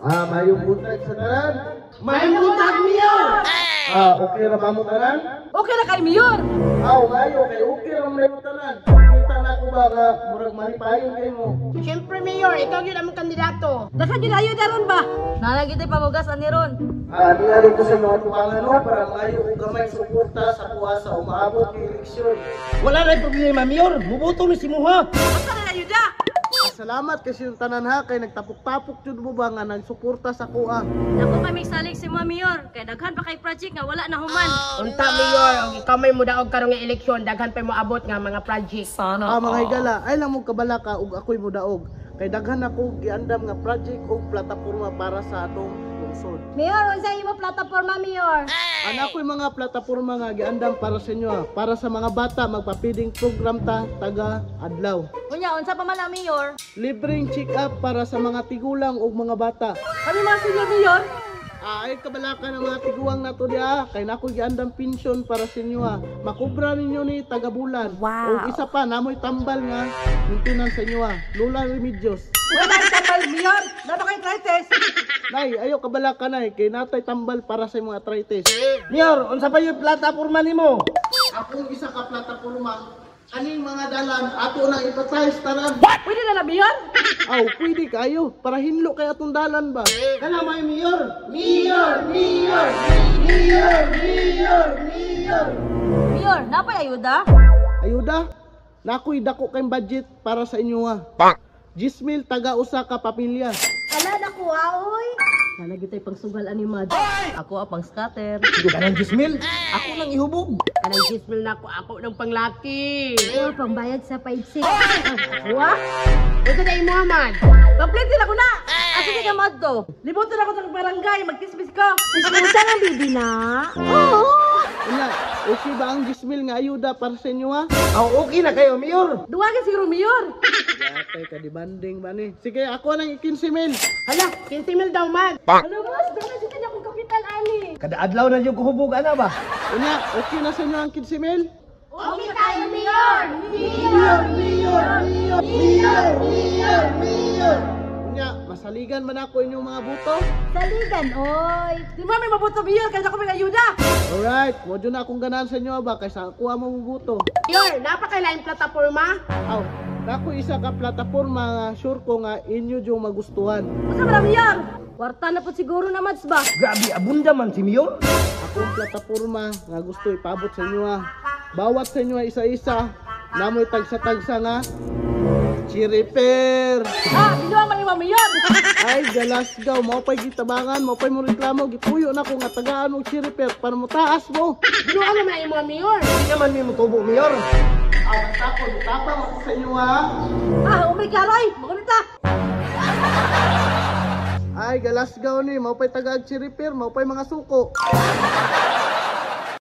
Mayong buntag sa tanan. Mayong buntag, Mayor! Okay ra ba mo tanan? Okay ra kay Mayor! Aw, ayo kay okay ra mo tanan. Kita na ko ba nga murag malipayon kay mo. Siyempre, Mayor, ikaw yun among kandidato. Daghan gyud ayo daron ba? Nana gyud pamugas ani ron. Diya dito sa mga tubangan no, para maayo og gamay suporta sa kuha sa umaabot ng eleksyon. Wala na problema, Mayor. Muboto mi si Muha. Asa na ayuda? Salamat kasi yung tanan ha, kay nagtapok-tapok jud mo ba nga nagsuporta sa kuha. Dako kami salig si mo, Mayor. Kay daghan pa kay project nga wala na human. Unta, Mayor, og ikaw may mudaog karong nga eleksyon, daghan pa mo abot nga mga project. Mga higala, ay lang mo kabalaka ug ako'y mudaog. Kay daghan ako giandam nga project ug plataporma para sa atong lungsod. Mayor, unsa imo plataporma, Mayor? Ana ko'y mga plataporma nga giandam para sa inyo ha. Para sa mga bata magpapiding program ta taga adlaw. Unya, unsa pa man ang Mayor? Libreng check-up para sa mga tigulang ug mga bata. Kami mga senior, Mayor. Ay kabalaka ng mga tiguang nato diha kay nako giandam pensyon para sa inyo ha. Makubra ninyo ni taga bulan. Wow. Ug isa pa namoy tambal nga maintenance sa inyo ha. Lola Remedios. Wala na tambal, Mayor. Napa kay arthritis. Nay, ayo kabalaka nay kay natay tambal para sa imong arthritis. Mayor, unsa pa yung plataporma nimo? Akong isa ka plataporma kaning mga dalan ato nang ipatayos tanan. Pwede na na, Mayor. Aw, pwede kayo para hinlo kay atong dalan ba. Kana may Mayor. Mayor, Mayor, Mayor, Mayor, Mayor. Mayor, napay ayuda? Ayuda, nakoy dako kay budget para sa inyo ha. 10,000 taga usa ka pamilya. Ala na kuha, oy. Nana gyud tay pangsugal ani Mad. Ako ang pang scatter. Kanang 10,000. Ako nang ihubog. Kanang 10,000 na ako, ako ng panglaki. Mayor, pangbayad sa 5-6. Wa? Unsa na imo, man? Pamplete na ko na. Asa di ka Mad to? Libutan ako sa barangay, magkismis ko. Ismusa nga, bibi na. Oo. Unya, okay ba ang 10,000 nga ayuda para sa inyo ha? Aw, okay na kayo, Mayor. Duwagin siguro, Mayor. Yatay ka dibanding ba ni? Sige, ako nang 15,000. Hala, 15,000 daw, man. Ano mas? Daghan si kanya kong kapital ani. Kada adlaw na yung kuhubog ana ba? Unya, okay na sa inyo ang 15,000? Okay tayo, Mayor. Mayor, Mayor, Mayor, Mayor, Mayor, Mayor. Unya, masaligan man ako inyong mga buto? Saligan, oy. Di mo may mabuto, Mayor, kaya ako may ayuda. Alright, mo na akong ganahan sa inyo ba kaysa ako ang mabubuto. Mayor, napakailaing plataporma. Aw, nako isa ka plataporma nga sure ko nga inyo yung magustuhan. Unsa man na, Mayor? Kwarta na pud siguro na Mads ba? Grabe, abunda man si Mayor. Akong plataporma nga gusto ipabot sa inyo ha. Bawat sa inyo ha, isa-isa, namoy tagsa-tagsa nga Chiriper! Binuang man imo, Mayor. Ay, galasgaw, mao pa'y gitabangan, mao pa'y mo reklamo, gipuyo na ko nga tagaan mo chiriper para mo taas mo. Binuang naman imo, Mayor. Di naman mi motubo, Mayor. Ah, basta ako, tabang ako sa inyo ha. Umay klaro ay. Magunita. Ay, galasgaw ni, mao pa'y tagaag chiriper, mao pa'y mga suko.